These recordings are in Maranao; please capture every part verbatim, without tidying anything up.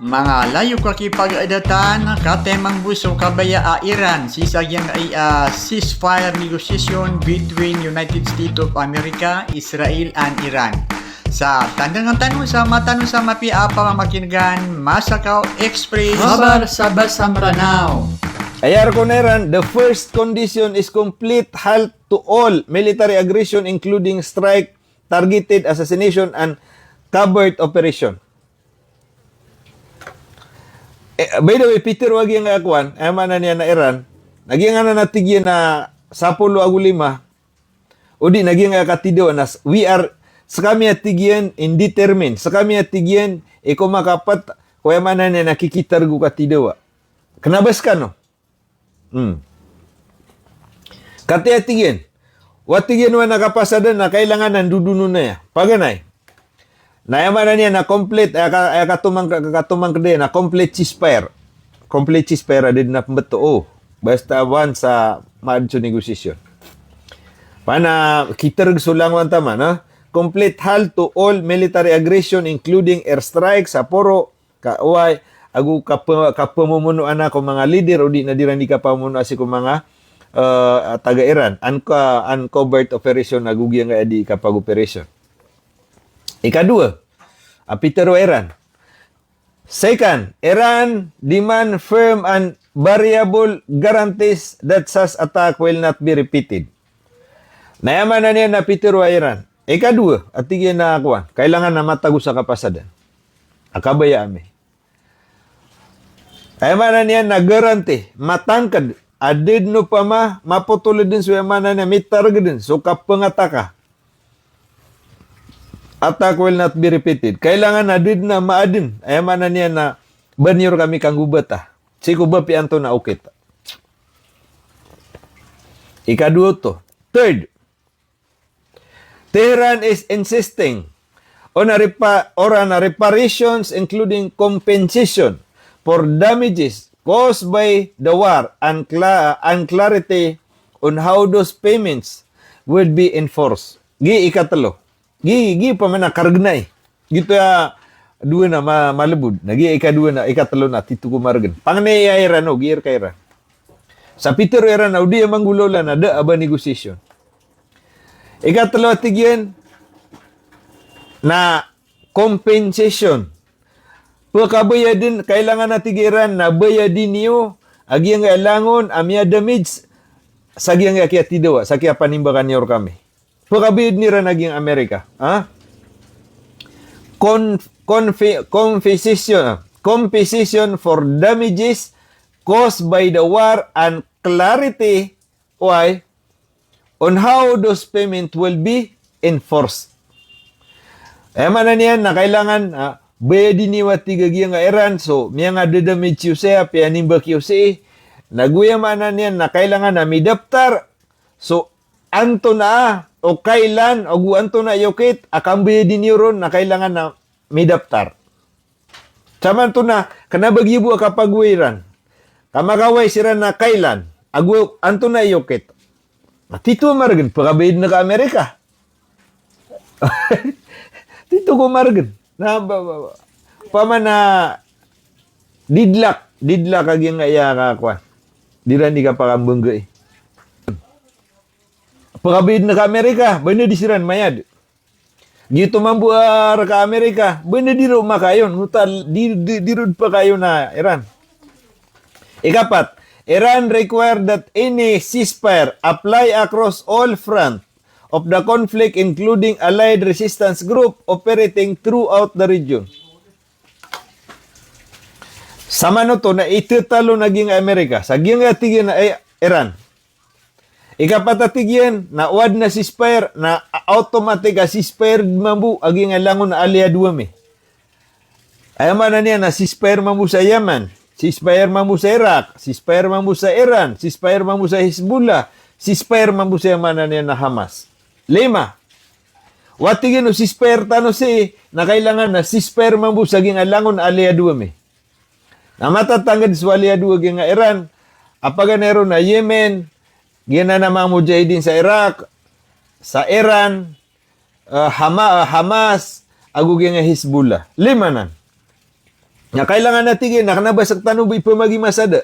Manga layok a kipagadatan, katii mambo so kabaya a Iran sii sa giyangkai a ceasefire negotiation between United States of America, Israel and Iran. Sa tandangan tano sa mataan o sa mapiya a pamamakin'gan, Masakaw Express. Mabar sa Basa Mranaw. Aya rk on a Iran, the first condition is complete halt to all military aggression, including strike, targeted assassination and covert operation. Eh, by the way, pitharo a giyangkai a kowan, aya maana niyan na Iran, na giyangkanan a tig iyan a sapolo ago lima, odi na giyangkai a katidawa na s-, we are, skami a tig iyan indetermined, skami a tig iyan i komakapet ko aya maana niyan na kikitarg o katidawa. Kna ba skano? Hmm. Katii a tig iyan. Wa tig iyan o aya na kapasadan na kailangan a ndodonon aya. Paganay. Na aya maana niyan na complete, aya ka-, aya katomang-, katomangkd iyan na complete ceasefire. Complete ceasefire a da dn a pmbtoon. Basta once a maad so negotiation. Pn a kitarg so langowan taman, ha? Complete halt to all military aggression, including airstrikes, sa poro, ka-, oway, ago kap-, kapamomonoan ko manga leader, odi na di iran di kapamomonoa sii ko manga, eh, taga Iran. An ka-, an covert operation ago giyangkai a di kapag-operation. Ikadowa, a pitharo a Iran. Second, Iran demand firm and variable guarantees that such attack will not be repeated. Na aya maana niyan na pitharo a Iran. Ikadowa, a tig iyan a kowan, kailangan a matago sa kapasadan a kabaya ami. Aya maana niyan na guarantee, matangkd, a da dn opama mapotol dn so aya maana niyan, mitarg dn so kapngataka. Attack will not be repeated. Kailangan a da dn a maadn. Aya maana niyan na ba niyo rkami kanggobata sii ko ba piya antonaa okit. Ikadowa oto. Third, Tehran is insisting on a repa-, or on a reparations, including compensation for damages caused by the war and cla-, and clarity on how those payments would be enforced. Gi ikatlo. Gi, gi pamana kargnay. Gito a dowa na ma-, malbod. Na gi ikadowa na, ikatlo na, tito ko margn. Pangnay a Iran o, gi rka Iran. Sa pitharo a Iran, o di a manggolawla na da a ba negotiation. Ikatlo a tig iyan na compensation. Pkhabayadn, kailangan a tig iran na bayadi niyo a giyangkai a langon a miyadamage sa giyangkai a kiyatidawa, sa kiyapanimbakan iyo rkami. Pkhabayadn iran a giyangkai a Amerika. Ha? Con-, confi-, compensation, compensation for damages caused by the war and clarity Why? On how those payment will be enforced. Aya maana niyan na kailangan, ah, bayadi niyo a tig a giyangkai a Iran, so, miyangadadamage iyo saya, piyanimbak iyo sii. Nago aya maana niyan na kailangan a midaptar. So, antonaa, o kailan, ago antonaa i okit a kambayadi niyo ron na kailangan a midaptar. Samanto na, kna ba giya bo a kapagoway iran. Ka makaway siran na kailan, ago antonaa i okit. Na tito a margn, pkhabayadn ka Amerika. Tito ko margn. Na, ba, ba, ba. Pamana, deadlock, deadlock a giyangkai a kakowan. Di iran di kapakambanggai. Pkhabayadn ka Amerika, ba na di siran mayad. Giyoto mambo a rka Amerika, ba na di ron makayon, ngota di, di, di ron pakayon a Iran. Ikapat, Iran required that any ceasefire apply across all front of the conflict, including allied resistance group operating throughout the region. Samanoto na itetalo na giyangkai a Amerika, sa giyangkai a tig iyan a, eh, Iran. Ikapat a tig iyan, na o adn a ceasefire, na automatic a ceasefire mambo a giyangkai a langon a aliado ami. Aya maana niyan na ceasefire mambo sa Yemen, ceasefire mambo sa Iraq, ceasefire mambo sa Iran, ceasefire mambo sa Hezbollah, ceasefire mambo sa aya maana niyan na Hamas. Lima. O tig iyan o ceasefire tano sii, na kailangan na ceasefire mambo sa giyangkai a langon a aliado ami. Na matatangkd so aliado a giyangkai a Iran, a paganay ron a Yemen, giyanan a manga mujahidin sa Iraq, sa Iran, eh, Hama-, eh, Hamas, ago giyangkai a Hezbollah. Lima anan. Na kailangan a tig iyan na kna ba sktano bo ipamagimasa da.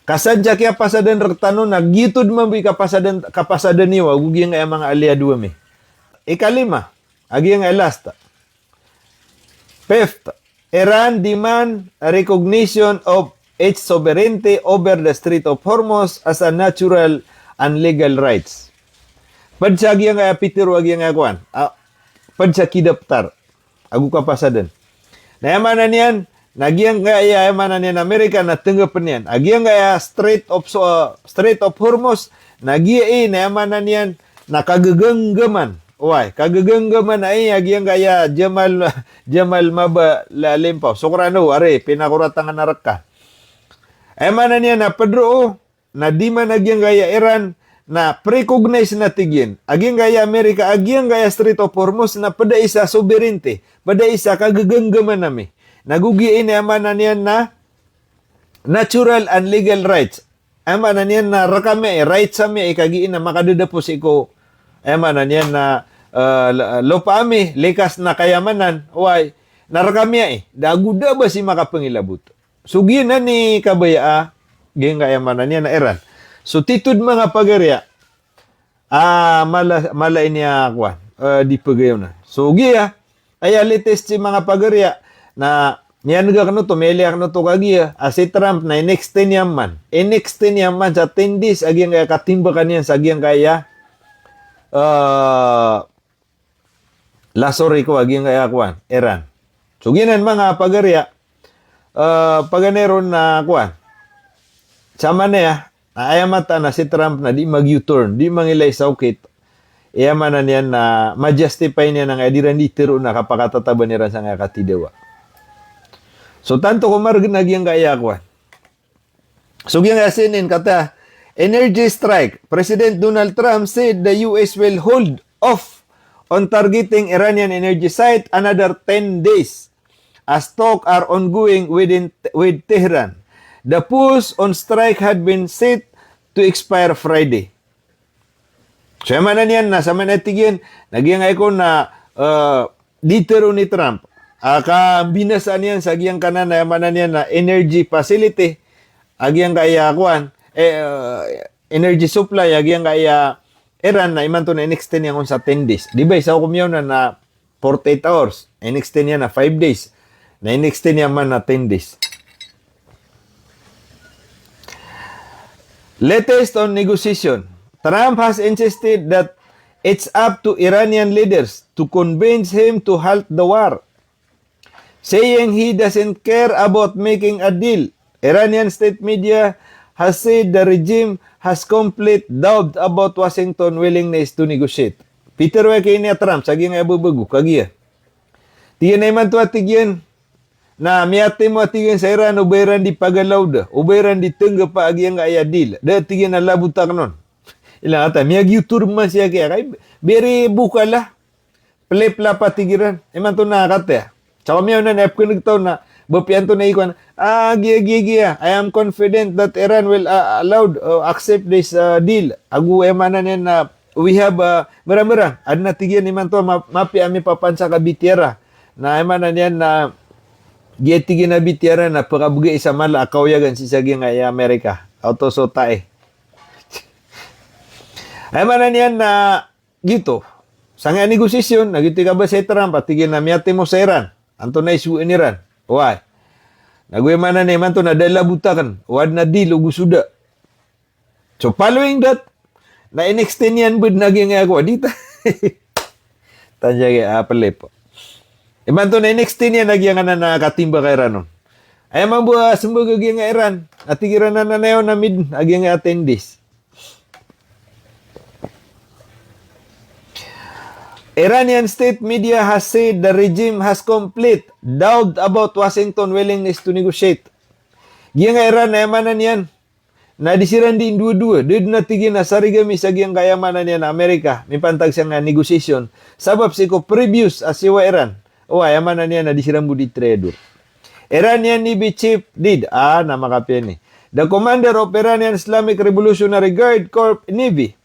Ka sadn sa kiyapasadan rktano na giyoto dn mambo i kapasadan, kapasadan iyo ago giyangkaya manga aliado ami. Ikalima, a giyangkaya last. Fifth, Iran demand a recognition of its sovereignty over the Strait of Hormuz as a natural and legal rights. Pd sa giyangkaya pitharo a giyangkaya kowan. Ah, pd sa kidaptar ago kapasadan. Na aya maana niyan, na giyangkaya, aya maana niyan Amerika na tnggapn iyan. A giyangkaya Strait of, so, Strait of Hormuz, na giya i, na aya maana niyan na kagaganggaman. Oway, kagaganggaman ai a giyangkaya Jamal, Jamal Maba la Limpaw. Sokrano, ari, pinakoratangan a rka. Aya maana niyan na pd roo, na demand a giyangkaya Iran, na pre-recognize na tig iyan a giyangkaya Amerika a giyangkaya Strait of Hormuz na pd a isa sovereignty, pd a isa kagaganggaman ami. Na go giya i na aya maana niyan na natural and legal rights. Aya maana niyan na rk ami, rights ami, i kagiya i na makadadapo sii ko, aya maana niyan na, eh, l-, lopa ami, likas na kayamanan, oway, na rk ami ai, da go da ba sii makapangilabot. So giyanan i kabaya a giyangkaya maana niyan na Iran. So titho dn manga pagariya a mala, mala ini a kowan, eh, di pagayaw na. So giya, aya latest sii manga pagariya na niyan gakn oto, miyaliya akn oto kagiya a si Trump na in-extend iyan man. In-extend iyan man sa ten days a giyangkaya katimbakan iyan sa giyangkaya, eh, lasor iko a giyangkaya kowan, Iran. So giyanan manga pagariya, eh, paganay ron na kowan. Samanaya, na aya mataan a si Trump na di mag-U-turn, di mangilay sa okit. Aya maana niyan na ma-justify niyan angkaya di ran di tharoon a kapakatataban iran sangkaya katidawa. So tanto ko margn a giyangkaya kowan. So giyangkaya C N N kataya, energy strike. President Donald Trump said the U S will hold off on targeting Iranian energy site another ten days as talk are ongoing within, with Tehran. The pause on strike had been set to expire Friday. So aya maana niyan na samanaya tig iyan, na giyangkaya ko na, eh, di tharoon i Trump a kambinasaan iyan sa giyangkanan a aya maana niyan na energy facility, a giyangkaya kowan, eh, eh, energy supply, a giyangkaya Iran na imanto na in-extend iyan on sa ten days. Di ba isa ko miyaona na forty-eight hours, in-extend iyan na five days. Na in-extend iyan man na ten days. Latest on negotiation. Trump has insisted that it's up to Iranian leaders to convince him to halt the war, saying he doesn't care about making a deal. Iranian state media has said the regime has complete doubt about Washington willingness to negotiate. Pitharo aki ini a Trump sa giyangkaya babago kagiya. Tig iyan a imanto a tig iyan na miyatimo a tig iyan sa Iran o ba iran di pagalaw da, o ba iran di tnggapa a giyangkaya deal. Da tig iyan a labot akn on. Ilay ngka ta, miyag-U-turn man siya kiya, kay very vocal a. Plip-plap a tig iran. Imanto na kataya. Sa ko miyaona na ipknegtaw na ba piyanto na ikowan. Ah, giya, giya, giya. I am confident that Iran will, uh, allowed, uh, accept this, uh, deal. Ago aya maana niyan na we have, uh, mera-mera. Adn a tig iyan imanto ma-, mapiya ami papansak a bitiyara. Na aya maana niyan na giya tig iyan a bitiyara na pkabgay sa mala a kaoyagan sii sa giyangkaya Amerika. Oto so tae. Aya maana niyan na giyoto. Sangkaya negosasyon, na giyoto i kabasa i Trump, a tig iyan a miyatimo sa Iran. Antonaa i sogoan iran. Oway. Na go aya maana niyan imanto na da a labot akn, o adn a deal o go so da. So following that, na in-extend iyan bo dn a giyangkaya kowan, di ta-, tanjagi a plip. Imanto na in-extend iyan a giyangkanan a katimbaka iran on. Aya mambo a smbag a giyangkaya Iran, a tig iran a nanayawn ami dn a giyangkaya ten days. Iranian state media has said the regime has complete doubt about Washington willingness to negotiate. Giyangkaya Iran na aya maana niyan na di siran di ndowa-dowa, da dn a tig iyan a sarigami sa giyangkaya maana niyan a Amerika mipantag sangkaya negotiation. Sabap sii ko previous a siyowa iran. Oway, aya maana niyan na di siran bo di traitor. Iranian Navy chief did, ah, na makapiya ini. The commander of Iranian Islamic Revolutionary Guard Corps Navy,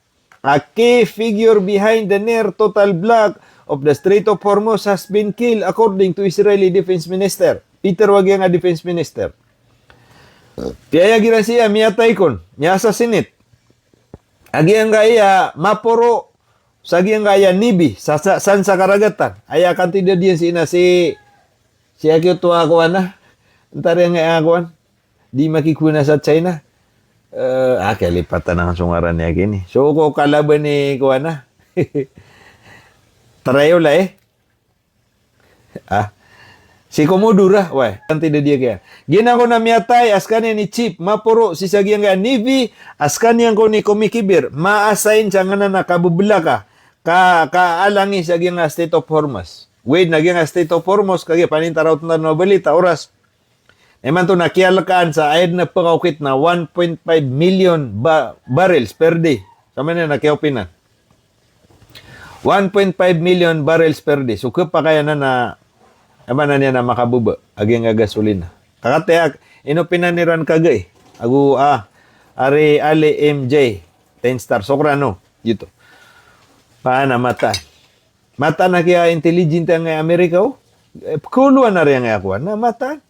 a key figure behind the near total block of the Strait of Hormuz, has been killed, according to Israeli Defense Minister Peter a giyangkai a defense minister. Piyayag iran sii a miyatay kon, miya-assassinate a giyangkai a maporo sa giyangkai a Navy, sa, sa, san sa karagatan. Aya kantidad iyan sii na si, si aki oto a kowan a, antaa riyangkai a kowan, di makikona sa China. Eh, ah, kalipatan angka so ngaran iyan kini. So, ko kalaban i kowan a. Tarayo la, eh. Ah. Si Komodora, wai, kantidad iyan kiya. Giyanan kon a miyatay a skaniyan i chief maporo sii sa giyangkai a Navy, a skaniyan kon i komikibir, ma-assign sa nganan a kabebelaka, ka, kaalangi sa giyangkai a Strait of Hormuz. Wid na giyangkai a Strait of Hormuz, kagiya panintaraw tano a balita, oras. Imanto na kiyalekaan sa aya den a pekaokit na one point five million ba-, barrels per day. Sa maana niyan na kiyaopinan. One point five million barrels per day. So, kepakay anan a, aya maana niyan na makababa a giyangkai a gasolina. Ka katii a, inopinan iran kagiya. Ago, ah, ari Ali M J, ten star. Sokran o, giyoto. Paana mataan. Mataan a kiya-intelligent angkai a Amerika o. Eh, pekolowan a riyangkai a kowan. Na mataan.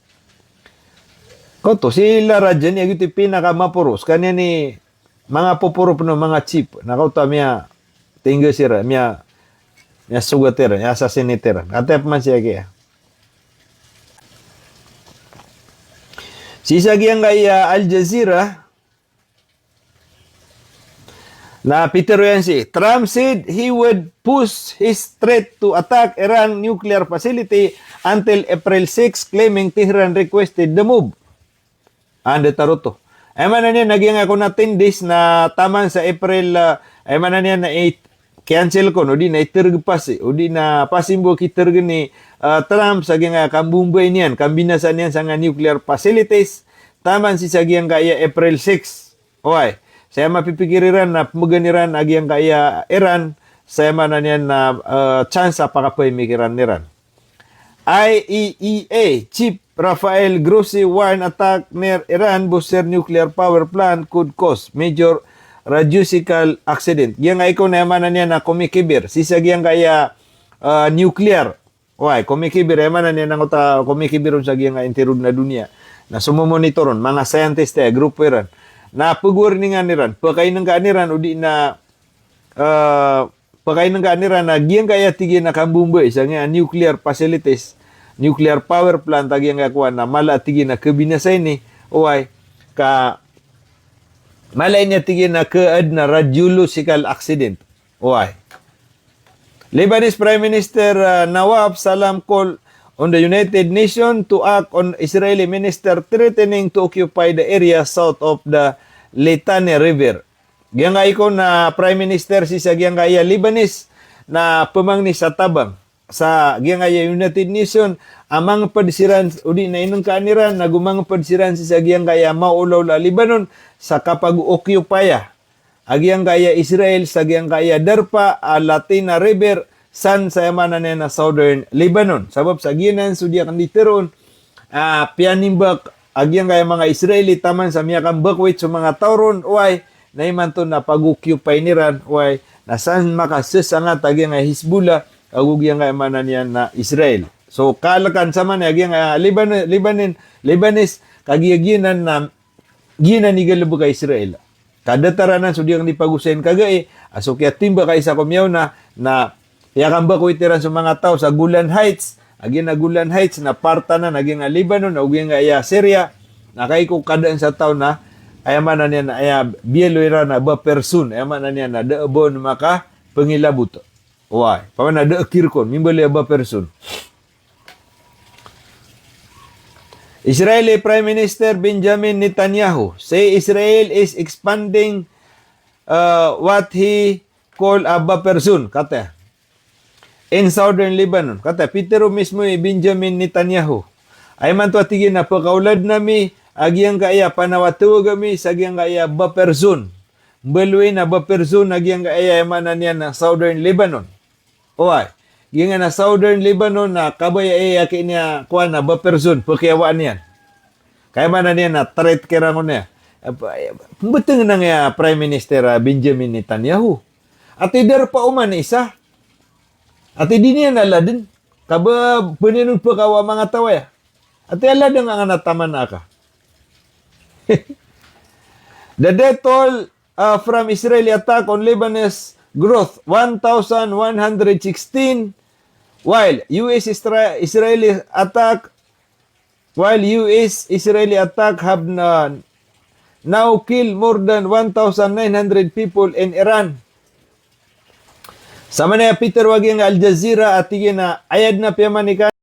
Koto, si Lara Jani a giyoto i pinakamaporo. Skaniyan i manga poporo peno, manga chief. Na koto a miya-, tingga siran, miya-, miyasogat iran, miya-assassinate iran. Katii a peman siya kiya. Sii sa giyangkai a Al Jazeera, na pitero iyan sii, Trump said he would push his threat to attack Iran nuclear facility until April six, claiming Tehran requested the move. Anda tharoon oto. Aya maana niyan na giyangkai a kon a ten days na taman sa April, ah, aya maana niyan na i-cancel kon, odi na itereg pasi, odi na pasi mbo kitereg ni, ah, Trump sa giyangkai a kambombay niyan, kambinasa niyan sa giyangkai a nuclear facilities, taman sii sa giyangkai a April six. Oway. Sa aya mapipikir iran na pemegan iran a giyangkai a Iran, sa aya maana niyan na, ah, chance a pakapemikiran iran. I A E A Chief Rafael Grossi warn attack near Iran booster nuclear power plant could cause major radiological accident. Giyangkai kon aya maana niyan na komikibir sii sa giyangkai a, ah, nuclear. Oway, komikibir, aya maana niyan na angkoto a komikibir on sa giyangkai a intiron a doniya. Na somomonitor on, manga scientist aya, grupo iran. Na pegwarningan iran, pekainengkaan iran, odi na, eh, pekainengkaan iran a giyangkai a tig iyan a kambombay sa giyangkai a nuclear facilities, nuclear power plant a giyangkai a kowan na mala a tig iyan a kebinasa ini, oway, ka mala ini a tig iyan a keadn a radiological accident. Oway. Lebanese Prime Minister, uh, Nawaf Salam call on the United Nations to act on Israeli minister threatening to occupy the area south of the Litani River. Giyangkai kon a Prime Minister sii sa giyangkai a Lebanese na pemangni sa tabang sa giyangkai a United Nations a mangped siran odi na inengkaan iran na go mangped siran sii sa giyangkai a maolaola a Lebanon sa kapag-occupy a giyangkai a Israel sa giyangkai a darpa a Litani River san sa aya maana niyan na southern Lebanon. Sabap sa giyanan so di aken di teroon a piyanimbak a giyangkai a manga Israeli taman sa miyakambakowit so manga taw ron, oway, na imanto na pag-occupy iran, oway, na san makasesangat a giyangkai a Hezbollah ago giyangkai a maana niyan na Israel. So, kalekan sa maana a giyangkai a Lebanon, Lebanon, Lebanese, kagiya giyanan na giyanan i galebek a Israel. Ka datar anan so di aken di pagosayin kagiya, a so kiyatimbak a isa ko miyaona, na piyakambakowit iran so manga taw sa Golan Heights, a giyanan a Golan Heights na part anan a giyangkai a Lebanon, ago giyangkai a Syria, na kagiya ko kadaan sa taw na, aya maana niyan na aya biyaloy iran a buffer zone, aya maana niyan na da a ba on makapengilabot. Oway, paman na da a kirkon, mimbaloy a buffer zone. Israeli Prime Minister Benjamin Netanyahu say Israel is expanding, uh, what he call a buffer zone, kataya, in southern Lebanon. Kataya, pitero mismo i Benjamin Netanyahu a imanto a tig iyan a pekaoladn ami a giyangkai a panawatawag ami sa giyangkai a buffer zone. Mbaloyin a buffer zone a giyangkai a aya maana niyan na southern Lebanon. Oway. Giyangkai a southern Lebanon na kabaya aya kiniya kowan a buffer zone, pekiyawaan iyan. Ka aya maana niyan na threat kiran kon aya. Mbeteng anan a Prime Minister a Benjamin Netanyahu. Ati darpa oman isa. Ati di niyan aladen. Ka ba benen on pekawa manga taw aya. Ati Allah dengan anak taman aka. The death toll, uh, from Israeli attack on Lebanese growth, one thousand one hundred sixteen, while U S Isra-, Israeli attack, while U S Israeli attack have na-, now killed more than one thousand nine hundred people in Iran. Samanaya Peter waging Al Jazeera a tig iyan a aya dn a piyamanikan